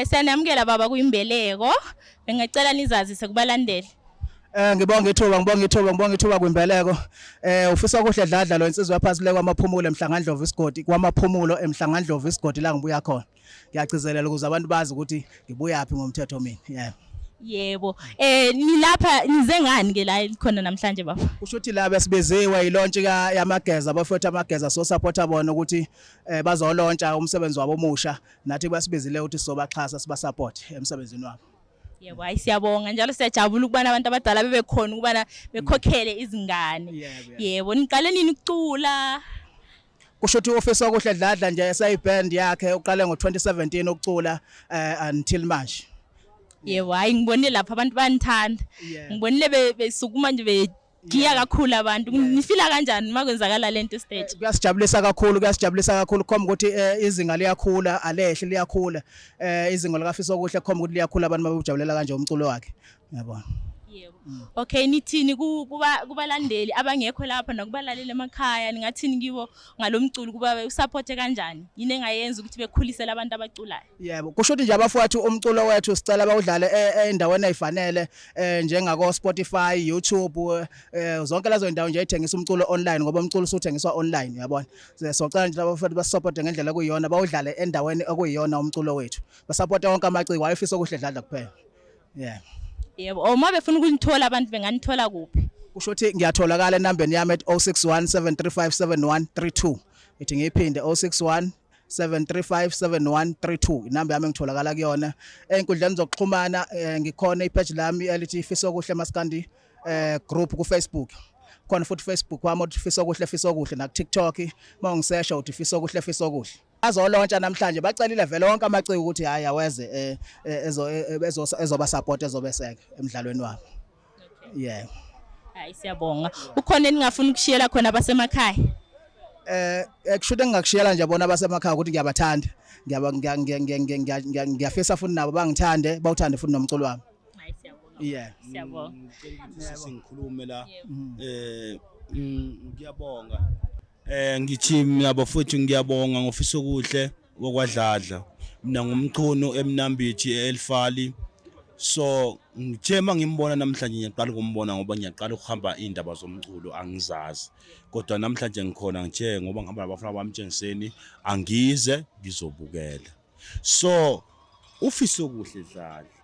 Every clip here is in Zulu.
Siyanamukela baba kuyimbeleko. Bengicela nizazise kubalandeli. Ngibonga ithuba, ngibonga ithuba, ngibonga ithuba kwimbeleko. Ufisokuhle Dladla lo, insizwa yaphansi le kwaMaphumulo eMhlangandlovu isigodi, kwaMaphumulo eMhlangandlovu isigodi la ngibuya khona. Ngiyagcizelela ukuze abantu bazi ukuthi ngibuyaphi ngomthetho mina. Yeah. Yebo. Nilapha nize ngani ke la khona namhlanje baba? Kusho ukuthi la besibiziwe ilaunch ka yamageza, abafowethu amageza, so supporta bona ukuthi bazolauncha umsebenzi wabo omusha, nathi basibizile ukuthi sizobaxhasa, sibasupport emsebenzini wabo. Yebo, hayi siyabonga njalo, siyajabula ukubana abantu abadala bebe khona ukubana bekhokhele izingane. Yebo. Yebo, niqale nini ukucula? Kusho ukuthi uFisokuhle Dladla nje esayiband yakhe uqale ngo2017 ukucula until manje. Yebo, hayi ngibonile lapha abantu banithanda. Ngibonile besukuma nje, begiya kakhulu abantu. Nifila kanjani makwenzakala lento stage? Kuyasijabulisa kakhulu, kuyasijabulisa kakhulu, khomba ukuthi izinga liyakhula, alehli, liyakhula. Izinga likaFisokuhle khomba ukuthi liyakhula, abantu babujabulela kanje umculo wakhe. Yabona. Yebo. Okay, nithini kuba kubalandeli abangekho lapha nakubalaleli emakhaya, ningathini kibo ngalomculo, kuba usupport kanjani? Yini engayenza ukuthi bekhulise labantu abaculayo? Yebo, kusho ukuthi nje abafowethu, umculo wethu sicela bawudlale endaweni ezifanele, njengako Spotify, YouTube, zonke lezo ndawo nje ethengisa umculo online, ngoba umculo usuthengiswa online, uyabona. Socela nje abafowethu basupport ngendlela okuyiyona, bawudlale endaweni okuyiyona umculo wethu. Basupport wonke amaciko, ayiFisokuhle Dladla kuphela. Yeah. Yebo, uma befuna ukunithola abantu benganithola kuphi? Kusho ukuthi ngiyatholakala enambeni yami at 061 735 7132. Ithi ngiyiphinde, 061 735 7132, inamba yami engitholakala kuyona. Einkundleni zokuxhumana ngikhona, ipage lami elithi Fisokuhle Maskandi group ku Facebook. Khona futhi Facebook wami othi Fisokuhle Fisokuhle, na ku TikTok mawungisesha uthi Fisokuhle Fisokuhle. Azolauncha namhlanje, bacelile vele wonke amaciko ukuthi hayi aweze ezo ezoba support, ezobeseka emidlalweni wabo. Yeah. Hayi siyabonga. Ukhona eningafuna ukushiyela khona abasemakhaya? Kushuthi engingakushiyela nje bona abasemakhaya ukuthi ngiyabathanda. Ngiyaba ngiyafisa futhi nabo bangithande, bawuthande futhi nomculo wami. Hayi siyabonga. Yeah. Siyabonga. Singikhulume la, ngiyabonga, ngithi mina bafowethu ngiyabonga ngoFisokuhle wokwadladla. Mina ngumchunu eMnambithi eLfali, so ngithe mangimbona namhlanje, ngiyaqala ukumbona ngoba ngiyaqala ukuhamba indaba zomculo, angizazi, kodwa namhlanje ngikhona ngithe ngoba ngihamba nabafana bamtshengiseni angize ngizobukela. So uFisokuhle Dladla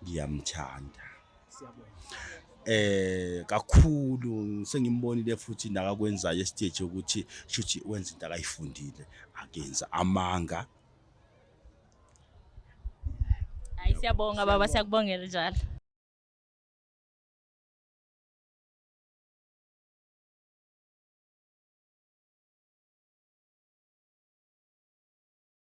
ngiyamthanda kakhulu, sengimbonile futhi nakakwenzayo estage ukuthi shuthi wenza into akayifundile, akenza amanga. Hayi siyabonga baba, siyakubongela njalo.